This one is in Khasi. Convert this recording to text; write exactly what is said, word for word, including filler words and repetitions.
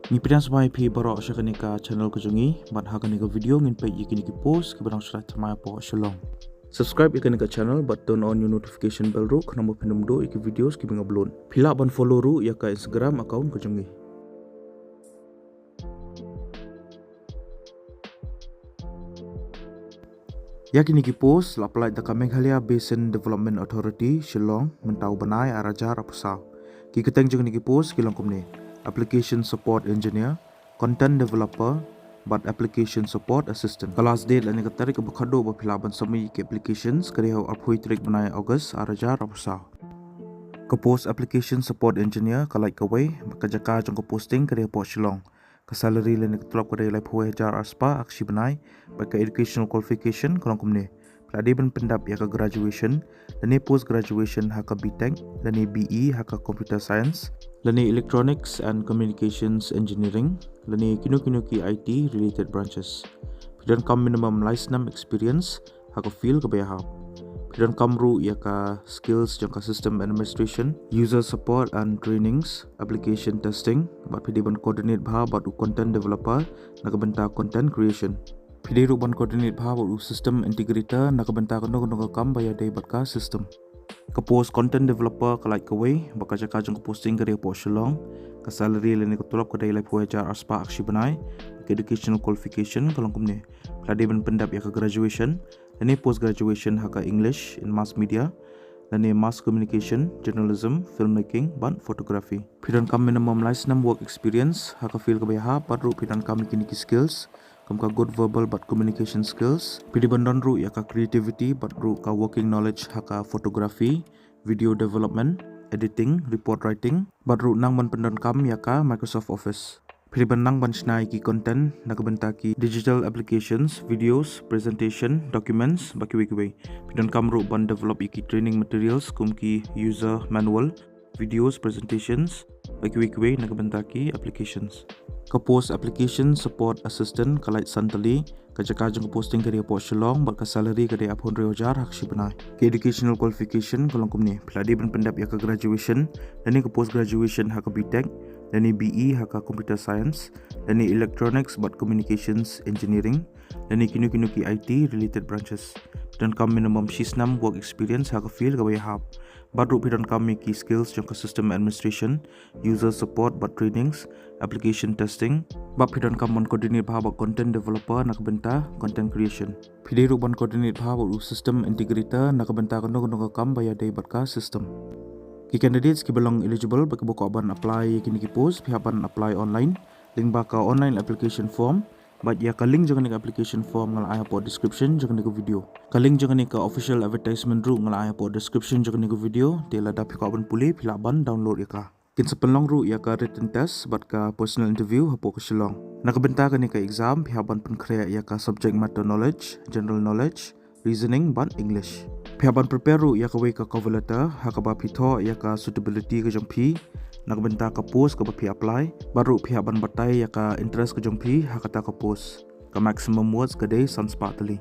Ngi pdiang sngewbha ïa phi baroh sha kane ka channel ka jong ngi, bad ha kane ka video ngin peit ïa kine ki post kiba dang shna thymmai hapoh Shillong. Subscribe ïa kane ka channel bad turn on ïa u notification bell ruh khnang ba phin ym duh ïa ki videos kiba nga upload. Phi lah ban follow ruh ïa ka Instagram account ka jong ngi. Ïa kine ki post la pynlait da ka Meghalaya Basin Development Authority, Shillong, mynta u bnai ar hajar arphew saw. Ki kyrteng jong kine ki post ki long kumne: Application Support Engineer, Content Developer, bad Application Support Assistant. Ka last date lane ka tarik kaba khatduh ba phi lah ban submit ïa ki applications ka dei ha u arphew tarik bnai August ar hajar arphew saw. Ka post Application Support Engineer ka lait kawei, bad ka jaka jong ka posting ka dei hapoh Shillong. Ka salary lane ka tulop ka dei laiphew wei hajar arspah ha ka shi bnai, bad ka educational qualification ka long kumne: phi la dei ban pyndap ïa ka graduation, lane post graduation ha ka B Tech, lane B E ha ka Computer Science, lane Electronics and Communications Engineering, lane kino kino ki I T related branches. Phi donkam minimum lai snem experience ha ka field kaba ïahap. Phi donkam ruh ïa ka skills jong ka system administration, user support and trainings, application testing, bad phi dei ban coordinate bha bad u content developer na ka bynta content creation. Phi dei ruh ban coordinate bha bad u system integrator na ka bynta kano kano ka kam ba ïadei bad ka system. Ka post Content Developer ka lait kawei, bad ka jaka jong ka posting ka dei hapoh Shillong. Ka salary lane ka tulop ka dei laiphew wei hajar arspah ha ka shi bnai. Ka educational qualification ka long kumne: phi la dei ban pyndap ïa ka graduation, lane post graduation ha ka English in Mass Media, lane Mass Communication, Journalism, Filmmaking, bad Photography. Phi donkam minimum lai snem work experience ha ka field kaba ïahap, bad ruh phi donkam ïa kine ki skills kum ka good verbal bad communication skills. Phi dei ban don ruh ïa ka creativity bad ruh ka working knowledge ha ka photography, video development, editing, report writing, bad ruh nang ban pyndonkam ïa ka Microsoft Office. Phi dei ban nang ban shna ïa ki content na ka bynta ki digital applications, videos, presentation, documents, bad kiwei kiwei. Phi donkam ruh ban develop ïa ki training materials kum ki user manual, videos, presentations, bad kiwei kiwei na ka bynta ki applications. Ka post Application Support Assistant ka lait san tylli, ka jaka jong ka posting ka dei hapoh Shillong, bad ka salary ka dei arphew hynriew hajar ha ka shi bnai. Ka educational qualification ka long kumne: phi la dei ban pyndap ïa ka graduation, lane ka post graduation ha ka B Tech, lane B E ha ka Computer Science, lane Electronics bad Communications Engineering, lane kino kino ki I T related branches. Phi donkam minimum shi snem work experience ha ka field kaba ïahap. Bad ruh phi donkam ïa ki skills jong ka system administration, user support bad trainings, application testing, bad phi donkam ban coordinate bha bad content developer na ka bynta content creation. Phi dei ruh ban coordinate bha bad u system integrator na ka bynta kano kano ka kam ba ïadei bad ka system. Ki candidates kiba long eligible bad kiba kwah ban apply ïa kine ki post, phi hap ban apply online lyngba ka online application form. Bad ïa ka link jong kane ka application form nga la ai hapoh description jong kane ka video. Ka link jong kane ka official advertisement ruh nga la ai hapoh description jong kane ka video, te lada phi kwah ban pule phi lah ban download ïa ka. Kin sa pynlong ruh ïa ka written test bad ka personal interview hapoh ka Shillong. Na ka bynta kane ka exam phi hap ban pynkhreh ïa ka subject matter knowledge, general knowledge, reasoning bad English. Phi hap ban prepare ruh ïa kawei ka cover letter ha kaba phi thoh ïa ka suitability ka jong phi na ka bynta ka post kaba phi apply, bad ruh phi hap ban batai ïa ka interest ka jong phi ha kata ka post. Ka maximum words ka dei san spah tylli.